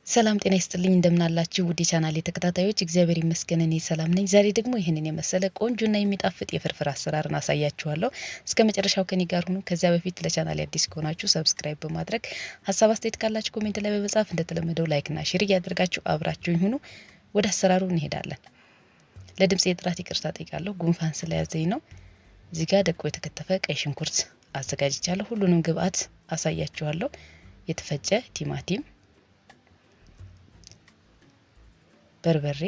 ሰላም ጤና ይስጥልኝ እንደምናላችሁ ውድ የቻናሌ ተከታታዮች፣ እግዚአብሔር ይመስገን እኔ ሰላም ነኝ። ዛሬ ደግሞ ይህንን የመሰለ ቆንጆና የሚጣፍጥ የፍርፍር አሰራርን አሳያችኋለሁ። እስከ መጨረሻው ከኔ ጋር ሁኑ። ከዚያ በፊት ለቻናሌ አዲስ ከሆናችሁ subscribe በማድረግ፣ ሀሳብ አስተያየት ካላችሁ comment ላይ በመጻፍ፣ እንደተለመደው like ና share እያደረጋችሁ አብራችሁኝ ሁኑ። ወደ አሰራሩ እንሄዳለን። ለድምጽ የጥራት ይቅርታ ጠይቃለሁ፣ ጉንፋን ስለያዘኝ ነው። እዚህ ጋር ደቆ የተከተፈ ቀይ ሽንኩርት አዘጋጅቻለሁ። ሁሉንም ግብአት አሳያችኋለሁ። የተፈጨ ቲማቲም፣ በርበሬ፣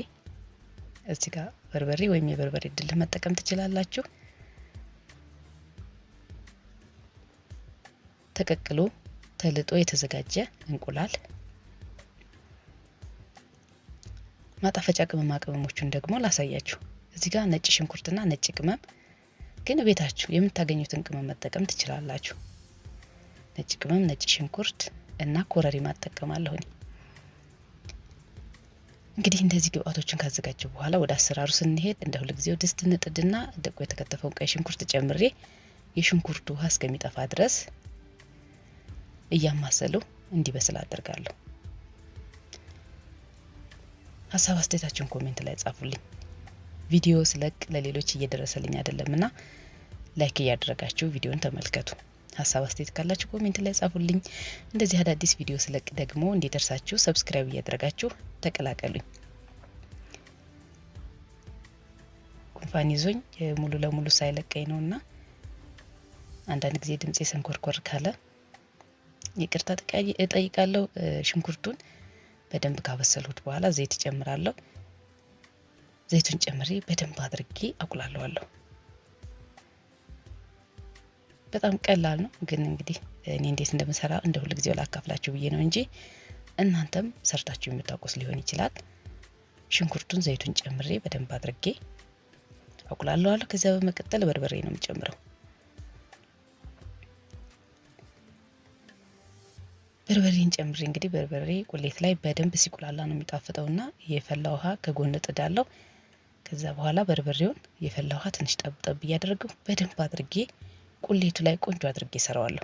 እዚህ ጋር በርበሬ ወይም የበርበሬ ድልህ መጠቀም ትችላላችሁ። ተቀቅሎ ተልጦ የተዘጋጀ እንቁላል፣ ማጣፈጫ ቅመማ ቅመሞቹን ደግሞ ላሳያችሁ። እዚህ ጋር ነጭ ሽንኩርትና ነጭ ቅመም፣ ግን ቤታችሁ የምታገኙትን ቅመም መጠቀም ትችላላችሁ። ነጭ ቅመም፣ ነጭ ሽንኩርት እና ኮረሪማ እጠቀማለሁኝ። እንግዲህ እንደዚህ ግብአቶችን ካዘጋጀው በኋላ ወደ አሰራሩ ስንሄድ እንደ ሁልጊዜው ድስት እንጥድና ደቆ የተከተፈውን ቀይ ሽንኩርት ጨምሬ የሽንኩርቱ ውሃ እስከሚጠፋ ድረስ እያማሰሉ እንዲበስል አደርጋለሁ። ሀሳብ አስተያየታችሁን comment ላይ ጻፉልኝ። ቪዲዮ ስለቅ ለሌሎች እየደረሰልኝ አይደለምና like እያደረጋችሁ ቪዲዮን ተመልከቱ። ሀሳብ አስተያየት ካላችሁ comment ላይ ጻፉልኝ። እንደዚህ አዳዲስ ቪዲዮ ስለቅ ደግሞ እንዲደርሳችሁ subscribe እያደረጋችሁ ተቀላቀሉኝ። ጉንፋን ይዞኝ ሙሉ ለሙሉ ሳይለቀኝ ነውና አንዳንድ ጊዜ ድምጼ ሰንኮርኮር ካለ ይቅርታ እጠይቃለሁ። ሽንኩርቱን በደንብ ካበሰልሁት በኋላ ዘይት እጨምራለሁ። ዘይቱን ጨምሬ በደንብ አድርጌ አቁላለዋለሁ። በጣም ቀላል ነው፣ ግን እንግዲህ እኔ እንዴት እንደምሰራ እንደ ሁል ጊዜው ላካፍላችሁ ብዬ ነው እንጂ እናንተም ሰርታችሁ የምታውቁት ሊሆን ይችላል። ሽንኩርቱን ዘይቱን ጨምሬ በደንብ አድርጌ አቁላለዋለሁ። ከዚያ በመቀጠል በርበሬ ነው የምጨምረው። በርበሬን ጨምሬ እንግዲህ በርበሬ ቁሌት ላይ በደንብ ሲቁላላ ነው የሚጣፍጠውና የፈላ ውሃ ከጎን ጥዳለሁ። ከዛ በኋላ በርበሬውን የፈላ ውሃ ትንሽ ጠብ ጠብ እያደረገው በደንብ አድርጌ ቁሌቱ ላይ ቆንጆ አድርጌ እሰራዋለሁ።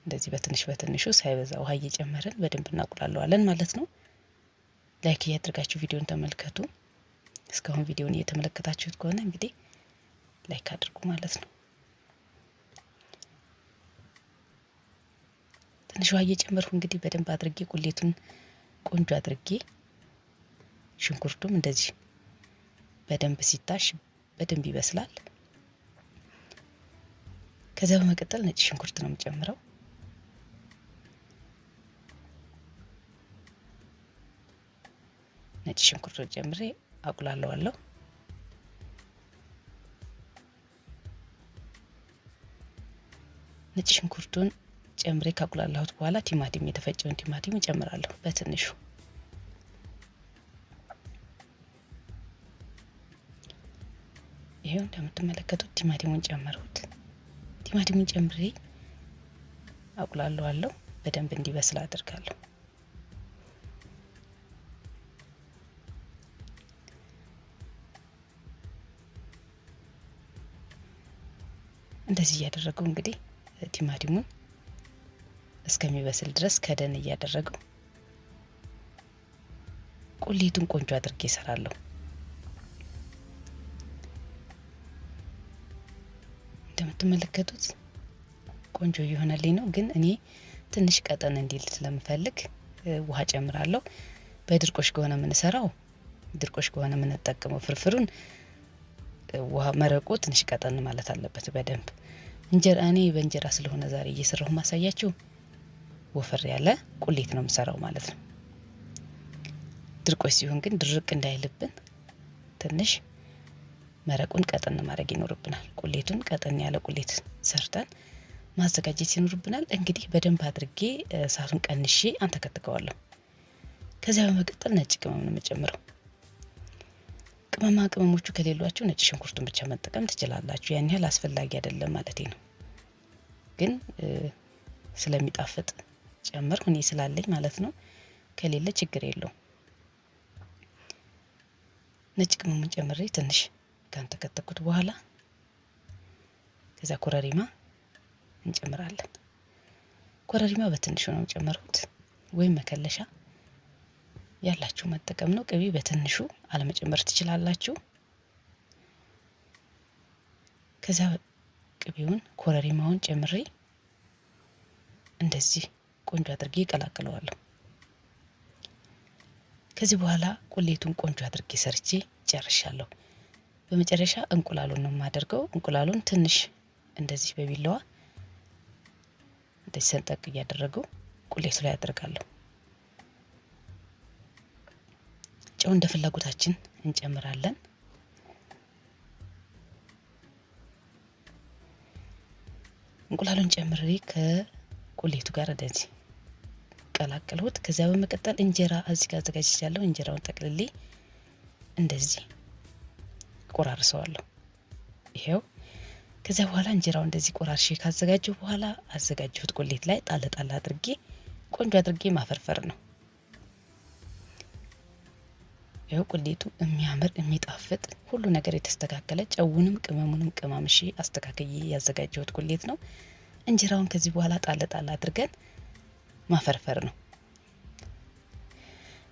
እንደዚህ በትንሽ በትንሹ ሳይበዛ ውሃ እየጨመርን በደንብ እናቁላለዋለን ማለት ነው። like እያደረጋችሁ ቪዲዮን ተመልከቱ። እስካሁን ቪዲዮን እየተመለከታችሁት ከሆነ እንግዲህ like አድርጉ ማለት ነው። ትንሽ ውሃ እየጨመርኩ እንግዲህ በደንብ አድርጌ ቁሌቱን ቆንጆ አድርጌ፣ ሽንኩርቱም እንደዚህ በደንብ ሲታሽ በደንብ ይበስላል። ከዚያ በመቀጠል ነጭ ሽንኩርት ነው የምጨምረው። ነጭ ሽንኩርት ጨምሬ አቁላለዋለሁ። ነጭ ሽንኩርቱን ጨምሬ ካቁላላሁት በኋላ ቲማቲም፣ የተፈጨውን ቲማቲም እጨምራለሁ በትንሹ። ይሄው እንደምትመለከቱት ቲማቲሙን ጨመርሁት። ቲማቲሙን ጨምሬ አቁላለዋለሁ። በደንብ እንዲበስል አድርጋለሁ። እንደዚህ እያደረገው እንግዲህ ቲማቲሙን እስከሚበስል ድረስ ከደን እያደረገው ቁሌቱን ቆንጆ አድርጌ እሰራለሁ። እንደምትመለከቱት ቆንጆ እየሆነልኝ ነው። ግን እኔ ትንሽ ቀጠን እንዲል ስለምፈልግ ውሃ ጨምራለሁ። በድርቆሽ ከሆነ የምንሰራው፣ ድርቆሽ ከሆነ የምንጠቀመው ፍርፍሩን፣ ውሃ መረቁ ትንሽ ቀጠን ማለት አለበት በደንብ። እንጀራ፣ እኔ በእንጀራ ስለሆነ ዛሬ እየሰራሁ ማሳያችሁ፣ ወፈር ያለ ቁሌት ነው የምሰራው ማለት ነው። ድርቆሽ ሲሆን ግን ድርቅ እንዳይልብን ትንሽ መረቁን ቀጠን ማድረግ ይኖርብናል። ቁሌቱን ቀጠን ያለ ቁሌት ሰርተን ማዘጋጀት ይኖርብናል። እንግዲህ በደንብ አድርጌ እሳቱን ቀንሼ አንተከትከዋለሁ። ከዚያ በመቀጠል ነጭ ቅመም ነው የምጨምረው። ቅመማ ቅመሞቹ ከሌሏችሁ ነጭ ሽንኩርቱን ብቻ መጠቀም ትችላላችሁ። ያን ያህል አስፈላጊ አይደለም ማለት ነው። ግን ስለሚጣፍጥ ጨመርኩ እኔ ስላለኝ ማለት ነው። ከሌለ ችግር የለውም። ነጭ ቅመሙን ጨምሬ ትንሽ ካንተከተኩት በኋላ ከዛ ኮረሪማ እንጨምራለን። ኮረሪማ በትንሹ ነው የጨመርኩት፣ ወይም መከለሻ ያላችሁ መጠቀም ነው። ቅቤ በትንሹ አለመጨመር ትችላላችሁ። ከዚያ ቅቤውን ኮረሪማውን ጨምሬ እንደዚህ ቆንጆ አድርጌ እቀላቅለዋለሁ። ከዚህ በኋላ ቁሌቱን ቆንጆ አድርጌ ሰርቼ ጨርሻለሁ። በመጨረሻ እንቁላሉን ነው የማደርገው። እንቁላሉን ትንሽ እንደዚህ በቢላዋ እንደዚህ ሰንጠቅ እያደረገው ቁሌቱ ላይ አደርጋለሁ። ጨው እንደ ፍላጎታችን እንጨምራለን። እንቁላሉን ጨምሬ ከቁሌቱ ጋር እንደዚህ ቀላቀልሁት። ከዚያ በመቀጠል እንጀራ እዚህ ጋር አዘጋጅቻለሁ። እንጀራውን ጠቅልሌ እንደዚህ ቆራርሰዋለሁ። ይሄው ከዚያ በኋላ እንጀራው እንደዚህ ቆራርሼ ካዘጋጀሁ በኋላ አዘጋጀሁት ቁሌት ላይ ጣል ጣል አድርጌ ቆንጆ አድርጌ ማፈርፈር ነው። ይኸው ቁሌቱ የሚያምር የሚጣፍጥ ሁሉ ነገር የተስተካከለ ጨውንም ቅመሙንም ቅማምሼ አስተካክዬ ያዘጋጀሁት ቁሌት ነው። እንጀራውን ከዚህ በኋላ ጣል ጣል አድርገን ማፈርፈር ነው።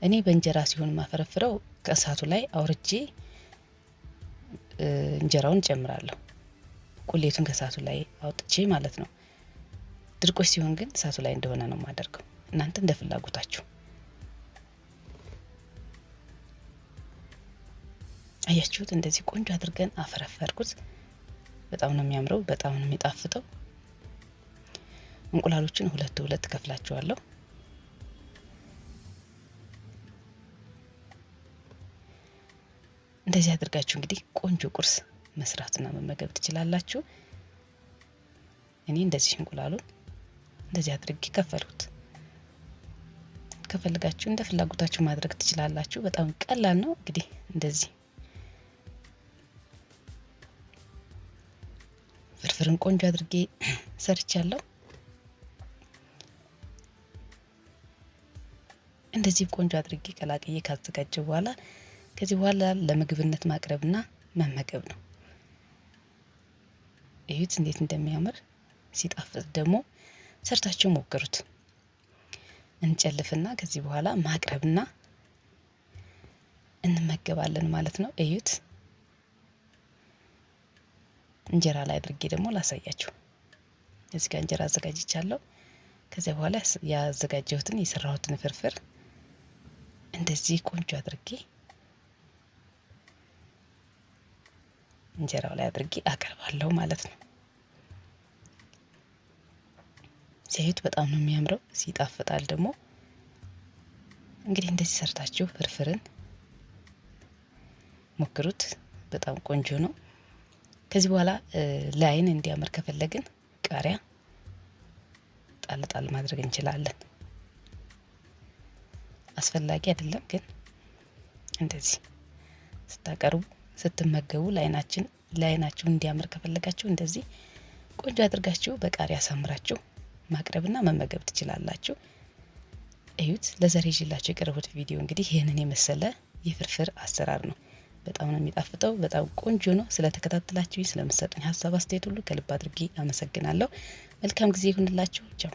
እኔ በእንጀራ ሲሆን ማፈረፍረው ከእሳቱ ላይ አውርጄ እንጀራውን ጨምራለሁ። ቁሌቱን ከእሳቱ ላይ አውጥቼ ማለት ነው። ድርቆሽ ሲሆን ግን እሳቱ ላይ እንደሆነ ነው የማደርገው። እናንተ እንደ ፍላጎታችሁ። አያችሁት? እንደዚህ ቆንጆ አድርገን አፈረፈርኩት። በጣም ነው የሚያምረው፣ በጣም ነው የሚጣፍጠው። እንቁላሎችን ሁለት ሁለት ከፍላቸዋለሁ። እንደዚህ አድርጋችሁ እንግዲህ ቆንጆ ቁርስ መስራትና መመገብ ትችላላችሁ። እኔ እንደዚህ እንቁላሉን እንደዚህ አድርጌ ከፈልኩት። ከፈልጋችሁ እንደ ፍላጎታችሁ ማድረግ ትችላላችሁ። በጣም ቀላል ነው። እንግዲህ እንደዚህ ፍርፍርን ቆንጆ አድርጌ ሰርቻለሁ። እንደዚህ ቆንጆ አድርጌ ቀላቅዬ ካዘጋጀው በኋላ ከዚህ በኋላ ለምግብነት ማቅረብና መመገብ ነው። እዩት እንዴት እንደሚያምር ሲጣፍጥ ደግሞ ሰርታችሁ ሞክሩት። እንጨልፍና ከዚህ በኋላ ማቅረብና እንመገባለን ማለት ነው። እዩት። እንጀራ ላይ አድርጌ ደግሞ ላሳያችሁ። እዚህ ጋር እንጀራ አዘጋጅቻለሁ። ከዚያ በኋላ ያዘጋጀሁትን የሰራሁትን ፍርፍር እንደዚህ ቆንጆ አድርጌ እንጀራው ላይ አድርጌ አቀርባለሁ ማለት ነው። ሲያዩት በጣም ነው የሚያምረው፣ ሲጣፍጣል ደግሞ። እንግዲህ እንደዚህ ሰርታችሁ ፍርፍርን ሞክሩት። በጣም ቆንጆ ነው። ከዚህ በኋላ ለአይን እንዲያምር ከፈለግን ቃሪያ ጣል ጣል ማድረግ እንችላለን። አስፈላጊ አይደለም ግን እንደዚህ ስታቀርቡ ስትመገቡ ለአይናችሁ እንዲያምር ከፈለጋችሁ እንደዚህ ቆንጆ አድርጋችሁ በቃሪያ አሳምራችሁ ማቅረብና መመገብ ትችላላችሁ። እዩት። ለዛሬ ይዤላችሁ የቀረቡት ቪዲዮ እንግዲህ ይህንን የመሰለ የፍርፍር አሰራር ነው። በጣም ነው የሚጣፍጠው። በጣም ቆንጆ ነው። ስለተከታተላችሁ ስለምትሰጡኝ ሀሳብ አስተያየት ሁሉ ከልብ አድርጌ አመሰግናለሁ። መልካም ጊዜ ይሁንላችሁ። ቻው።